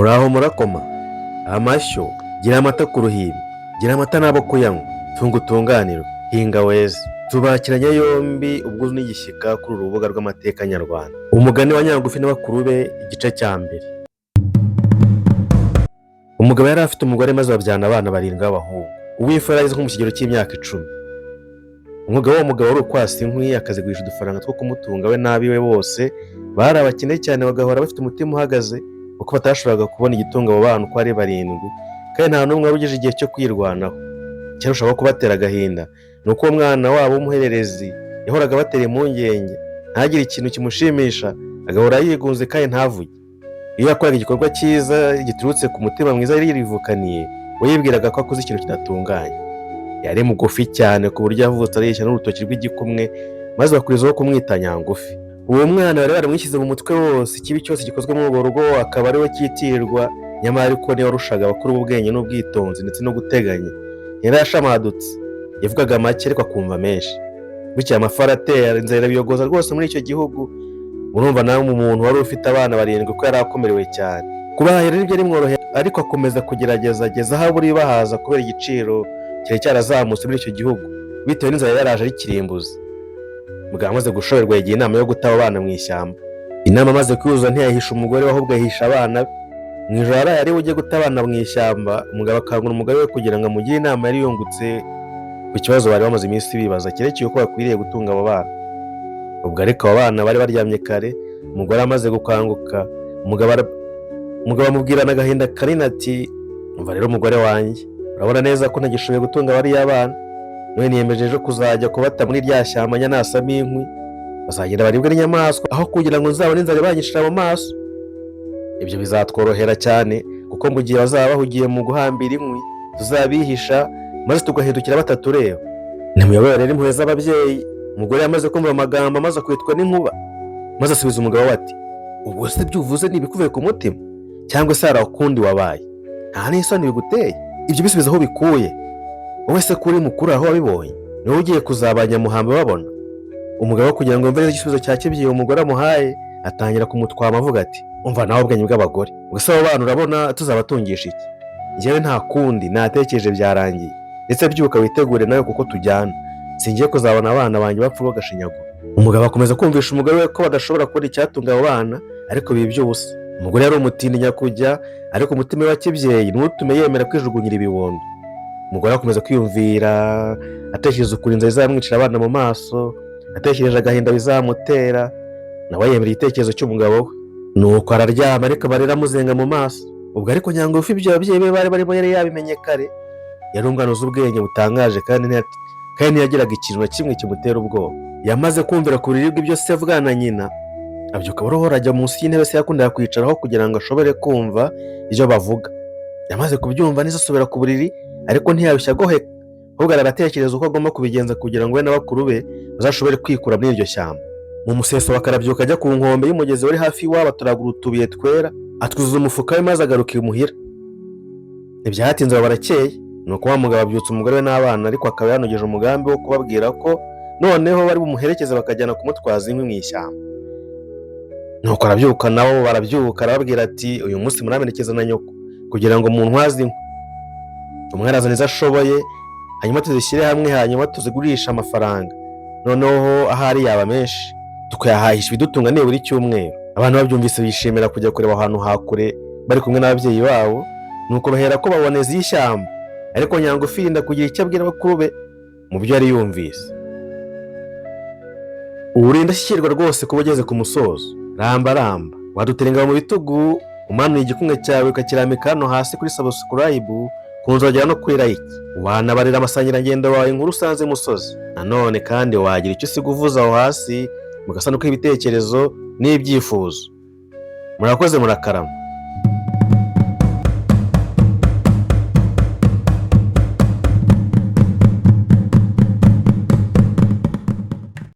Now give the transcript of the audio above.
Muraho murakoma amashyo, gira amata ku ruhimbi, gira amata n'abo kuyanywa, tunga utunganirwe, hinga weze. Tubakiranye yombi ubwuzu n'igishyika kuri uru rubuga rw'amateka nyarwanda. Umugani wa Nyangufi na bakuru be, igice cya mbere. Umugabo yari afite umugore, maze babyarana abana barindwi b'abahungu. Uw'imfura yari ageze nko mu kigero cy'imyaka 10. Umwuga w'uwo mugabo wari ukwasa inkwi, akazigurisha udufaranga two kumutunga we n'abiwe bose. Bari abakene cyane, bagahora bafite umutima uhagaze kuko batashoboraga kubona igitunga abo bana uko ari barindwi, kandi nta n'umwe wari ugejeje igihe cyo kwirwanaho. Icyarushaho kubatera agahinda ni uko uwo mwana wabo w'umuhererezi yahoraga abatera impungenge, ntagire ikintu kimushimisha, agahora yigunze kandi ntavuge. Iyo yakoraga igikorwa cyiza giturutse ku mutima mwiza yari yirivukaniye, we yibwiraga ko akoze ikintu kidatunganye. Yari mugufi cyane ku buryo yavutse areshya n'urutoki rw'igikumwe, maze bakurizaho kumwita Nyangufi. Uwo mwana bari baramwishyize mu mutwe wose, ikibi cyose gikozwe muri urwo rugo akaba ari we cyitirirwa. Nyamara ariko niwe warushaga abakuru ubwenge n'ubwitonzi ndetse no guteganya. Yari yashamadutse, yavugaga make ariko akumva menshi. Bukeye amafi aratera, inzara irabiyogoza rwose muri icyo gihugu. Murumva nawe umuntu wari ufite abana barindwi ko yari akomerewe cyane. Kubahahira ntibyari bimworoheye, ariko akomeza kugerageza ageza aho abura ibibahaza kubera igiciro cyari cyarazamutse muri icyo gihugu bitewe n'inzara yaraje ari kirimbuzi. Mugabo amaze gushoberwa, yigira inama yo guta abo bana mu ishyamba. Inama amaze kuyuzuza, ntiyahisha umugore we, ahubwo ahisha abana be. Mu ijoro yaraye ari bujye guta abana mu ishyamba, umugabo akangura umugore we kugira ngo amugire inama yari yungutse ku kibazo bari bamaze iminsi bibaza cyerekeye uko bakwiriye gutunga abo bana. Ubwo ariko abo bana bari baryamye kare. Umugore amaze gukanguka, umugabo amubwirana agahinda kanini ati: "Umva rero mugore wanjye, urabona neza ko ntagishoboye gutunga bariya bana. None niyemeje ejo kuzajya kubata muri rya shyamba njya nasamo inkwi, bazagenda baribwe n'inyamaswa aho kugira ngo nzabone inzara ibanyicira mu maso. Ibyo bizatworohera cyane kuko mu gihe bazaba bahugiye mu guhambira inkwi, tuzabihisha maze tugahindukira batatureba. Ntimuyobora rero impuhwe z'ababyeyi." Umugore yamaze kumva amagambo, amaze kwitwa n'inkuba, maze asubiza umugabo we ati: "Ubwo se ibyo uvuze ni ibikuvuye ku mutima, cyangwa se hari ukundi wabaye? Nta n'isoni biguteye? Ibyo bisubiza aho bikuye. Wowe se ko uri mukuru, aho wabibonye? Niwowe ugiye kuzaba nyamuhamba babona." Umugabo, kugira ngo yumve neza igisubizo cya kibyeyi umugore amuhaye, atangira kumutwama avuga ati: "Umva nawe, ubwenge bw'abagore! Gusa abo bana urabona tuzabatungisha iki? Njyewe nta kundi natekereje, byarangiye. Ndetse byuka witegure nawe kuko tujyana, singiye kuzabona abana banjye bapfa bagashinyagura." Umugabo akomeza kumvisha umugore we ko badashobora kubona icyatunga abo bana, ariko biba iby'ubusa. Umugore yari umutindi nyakujya, ariko umutima we wa kibyeyi ntutume yemera kwijugunyira ibibondo. Umugore akomeza kwiyumvira, atekereza ukuntu inzara izamwicira abana mu maso, atekereje agahinda bizamutera, nawe yemera igitekerezo cy'umugabo we. Nuko araryama, ariko amarira amuzenga mu maso. Ubwo ariko Nyangufi ibyo ababyeyi be bari barimo yari yabimenye kare. Yari umwana uzi ubwenge butangaje, kandi ntiyagiraga ikintu na kimwe kimutera ubwoba. Yamaze kumvira ku buriri bw'ibyo se avugana na nyina, abyuka buhoro, ajya munsi y'intebe se yakundaga kwicaraho kugira ngo ashobore kumva ibyo bavuga. Yamaze kubyumva neza, asubira ku buriri, ariko ntiyarushya agoheka, ahubwo aratekereza uko agomba kubigenza kugira ngo we na bakuru be bazashobore kwikura muri iryo shyamba. Mu museso bakarabyuka, ajya ku nkombe y'umugezi wari hafi y'iwabo, atoragura utubuye twera, atwuzuza umufuka we, maze agaruka imuhira. Ntibyatinze baba barakeye. Nuko wa mugabo abyutsa umugore we n'abana, ariko akaba yanogeje umugambi wo kubabwira ko noneho bari bumuherekeze bakajyana kumutwaza inkwi mu ishyamba. Nuko arabyuka, nabo barabyuka, arababwira ati: "Uyu munsi muramenekeza na nyoko kugira ngo muntwaze inkwi. Umwe arazana izo ashoboye, hanyuma tuzishyire hamwe, hanyuma tuzigurishe amafaranga. Noneho ahari yaba menshi, tukayahahisha ibidutunga nibura icyumweru." Abantu babyumvise bishimira kujya kureba ahantu ha kure bari kumwe n'ababyeyi babo. Nuko bahera ko baboneza ishyamba, ariko Nyangufi yirinda kugira icyo abwira bakuru be mu byo yari yumvise. Ubu indashyikirwa rwose kuba ugeze ku musozo. Ramba ramba, wadutera ingabo mu bitugu umanuye igikumwe cyawe ukakirambika hano hasi kuri subscribe, ku nzogera no kuri like. Wanabarira amasangirangendo wawe inkuru usanze imusozi. Nanone kandi wagira icyo usiga uvuze aho hasi mu gasanduku k'ibitekerezo n'ibyifuzo. Murakoze, murakarama.